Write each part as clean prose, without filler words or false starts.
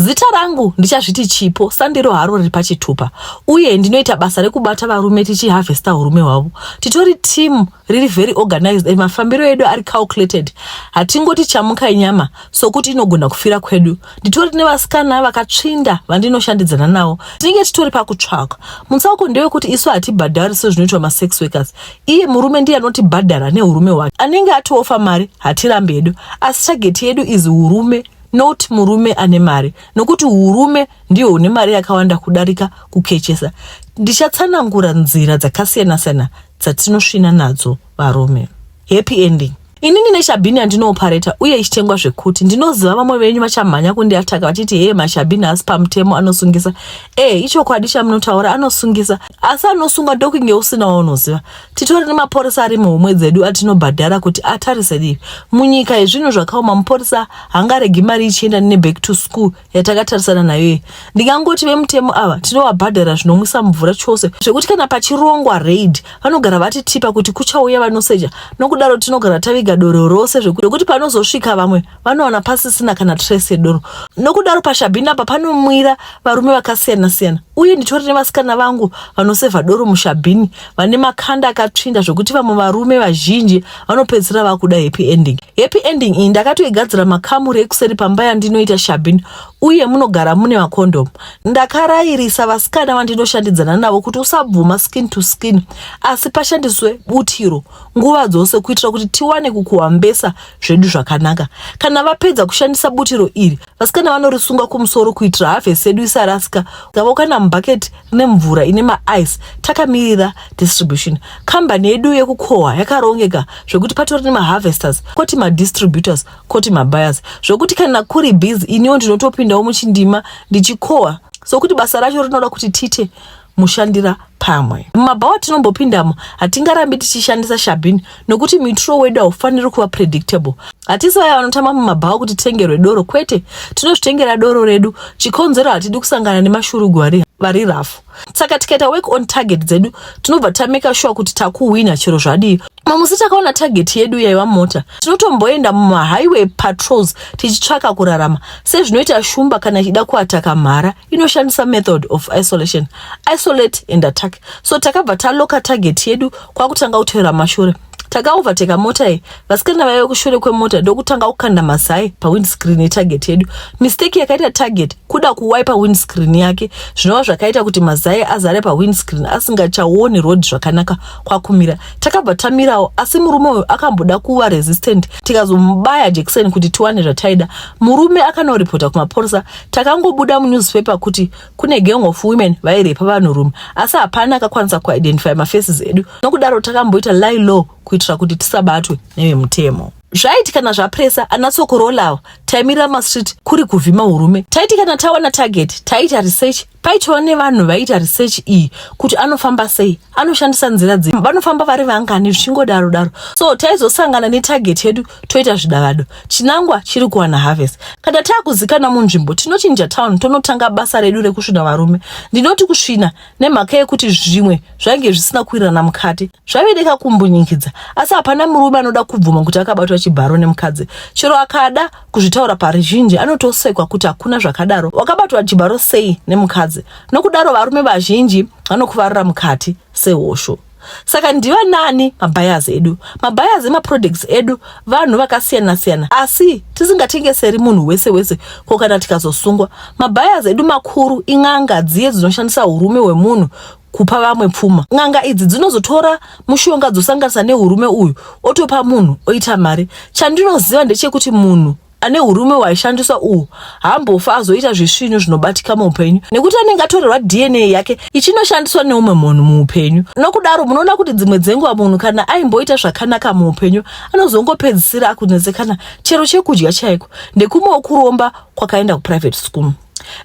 Zita rangu ndichazviti Chipo, sandiro haro riri pachitupa, uye ndinoita basa rekubata varume tichiharvesta urume hwavo. Titori team riri very organized and mafambiro edu ari calculated. Hatingoti chamuka inyama sokuti inogona kufira kwedu. Nditori nevasikana vakatsvinda vandinoshandidzana navo. Tinenge titori pakutsvaka. Mutsauko ndewekuti isu hatibhadhari sezvinoitwa masex workers. Iye murume ndiye anotibhadhara nehurume hwake. Anenge atoofa mari hatirambi hedu, asi target yedu is hurume not murume ane mari, nokuti hurume ndihwo hune mari yakawanda kudarika kukechesa. Ndichatsanangura nzira dzakasiyana-siyana dzatinosvina nadzo varume. Happy ending. Inini neshabhini yandinoopareta uye ichitengwa zvekuti ndinoziva vamwe venyu vachamhanya kundiataka vachiti hee, mashabhini asi pamutemo anosungisa. E, ichokwadi chamunotaura, anosungisa, asi anosunga ndokunge usina waunoziva. Titori nemapurisa ari muhomwe dzedu atinobhadhara kuti atarise divi. Munyika yezvinhu zvakaoma, mupurisa haangaregi mari ichienda neback to school yatakatarisana nayo iyi. Ndingangoti vemutemo ava tinovabhadhara zvinomwisa mvura chose, zvekuti kana pachirongwa raid vanogara vatitipa kuti kuchauya vanoseja. Nokudaro tinogara taviga doro rose, zvekuti panozosvika vamwe vanowana pasisina kana trace yedoro. Nokudaro pashabhini apa panomwira varume vakasiyana-siyana, uye nditori nevasikana vangu vanosevha doro mushabhini vane makanda akatsvinda, zvokuti vamwe varume vazhinji vanopedzisira vakuda happy ending. Happy ending iyi ndakatoigadzira makamuri ekuseri pamba yandinoita shabhini, uye munogara mune makondomu. Ndakarayirisa vasikana vandinoshandidzana navo kuti usabvuma skin to skin, asi pashandiswe butiro nguva dzose kuitira kuti tiwane kukuhambesa zvedu zvakanaka. Kana vapedza kushandisa butiro iri, vasikana vanorisunga kumusoro kuitira harvest yedu isarasika. Gavo kana mubhaketi rine mvura ine maice, takamirira distribution. Kambani yedu yekukohwa yakarongeka zvekuti patori nemaharvesters, koti madistributors, koti mabuyers, zvokuti kana kuri busy iniwo ndinotopindawo muchindima ndichikohwa, sokuti basa racho rinoda kuti tiite mushandira pamwe. Mumabhawa tinombopindamo hatingarambi tichishandisa shabhini, nokuti muitiro wedu haufaniri kuva predictable. Hatisi vaya vanotamba mumabhawa kuti titengerwe doro, kwete, tinozvitengera doro redu. Chikonzero, hatidi kusangana nemashurugu vari rafu. Saka tikaita work on target dzedu, tinobva tameka sure kuti takuhwina chero zvadii. Mamusi takaona target yedu yaiva mota. Tinotomboenda mumahighway patrols tichitsvaka kurarama, sezvinoita shumba kana ichida kuataka mhara, inoshandisa method of isolation, isolate and attack. So takabva taloka target yedu kwakutanga kutevera mashure. Takaovateka mota iyi, vasikana vaive kushure kwemota ndokutanga kukanda mazai pawindscreen yetarget yedu. Mistake yakaita target kuda kuwaipa windscreen yake, zvinova zvakaita kuti mazai azare pawindscreen asingachaoni road zvakanaka kwakumira. Takabva tamirawo, asi murume uyu akamboda kuva resistant, tikazomubaya jekiseni kuti tiwane zvataida. Murume akanoripota kumapurisa. Takangobuda munewspaper kuti kune gang of women vairepa vanhurume, asi hapana akakwanisa kuidentify mafaces edu. Nokudaro takamboita lie low kuitira kuti tisabatwe nevemutemo. Zvaiti kana zvapresa anatsokorolawo, taimirira mastreet kuri kuvhima urume. Taiti kana tawana target, taiita research. Paitova nevanhu vaiita research iyi kuti anofamba sei, anoshandisa nzira dzii, vanofamba vari vangani, zvichingodaro daro. So taizosangana netarget yedu toita zvidavado, chinangwa chiri kuwana harvest. Kana taakuzikana munzvimbo, tinochinja town tonotanga basa redu rekusvina varume. Ndinoti kusvina nemhaka yekuti zvimwe zvainge zvisina kuwirirana mukati, zvavedeka kumbunyikidza, asi hapana murume anoda kubvuma kuti akabatwa chibharo nemukadzi. Chero akada kuzvitaura paruzhinji, anotosekwa kuti hakuna zvakadaro, wakabatwa chibharo sei nemukadzi? Nokudaro varume vazhinji vanokuvarira mukati sehosho. Saka ndiva nani mabuyers edu? Mabuyers emaproducts edu vanhu vakasiyana-siyana, asi tisingatengeseri munhu wese wese, ko kana tikazosungwa? Mabuyers edu makuru in'anga dziye dzinoshandisa urume hwemunhu kupa vamwe pfuma. N'anga idzi dzinozotora mushonga dzosanganisa neurume uyu, otopa munhu oita mari. Chandinoziva ndechekuti munhu ane urume hwaishandiswa uhu haambofa azoita zvisvinu zvinobatika muupenyu, nekuti anenge atorerwa DNA yake ichinoshandiswa neumwe munhu muupenyu. Nokudaro munoona kuti dzimwe dzenguva munhu kana aimboita zvakanaka muupenyu anozongopedzisira akunetsekana chero chekudya chaiko. Ndekumwewo kuromba kwakaenda kuprivate school.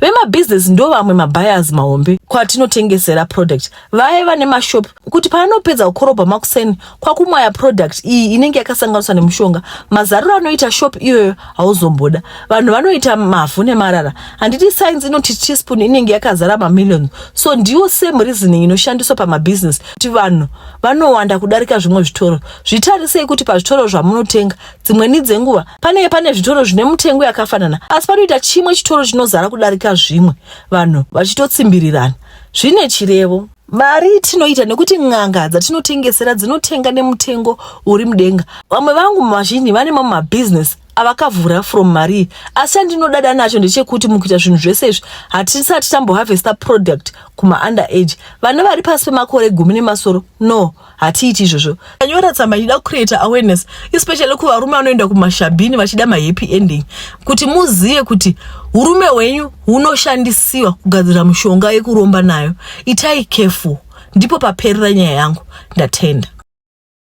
Vemabhizinesi ndo vamwe mabuyers mahombe. Kwatinotengesera product, vaiva nemashop kuti paanopedza kukorobha makuseni kwakumwaya product iyi inenge yakasanganiswa nemushonga. Mazariro anoita shop iyoyo hauzomboda. Vanhu vanoita mavhu nemarara. Handiti science inoti teaspoon inenge yakazara mamillions? So ndiyo same reasoning inoshandiswa pamabhizinesi, kuti vanhu vanowanda kudarika zvimwe zvitoro. Zvitarisei kuti pazvitoro zvamunotenga, dzimweni dzenguva panenge pane zvitoro zvine mutengo yakafanana, asi panoita chimwe chitoro chinozara kudarika zvimwe, vanhu vachitotsimbirirana. Zvine chirevo. Mari tinoita nekuti n'anga dzatinotengesera dzinotenga nemutengo uri mudenga. Vamwe vangu vazhinji vane mamwe mabhizinesi avakavhura from mari. Asi chandinodada nacho ndechekuti mukuita zvinhu zvese izvi, hatisati tamboharvesta product kuma-under age, vana vari pasi pemakore 10 nemasoro. No, hatiiti izvozvo. Anyora tsamba ichida kucreata awareness, especially kuvarume vanoenda kumashabhini vachida mahappy ending, kuti muzive kuti urume hwenyu hunoshandisiwa kugadzira mishonga yekuromba nayo. Itai careful. Ndipo paperera nyaya yangu. Ndatenda.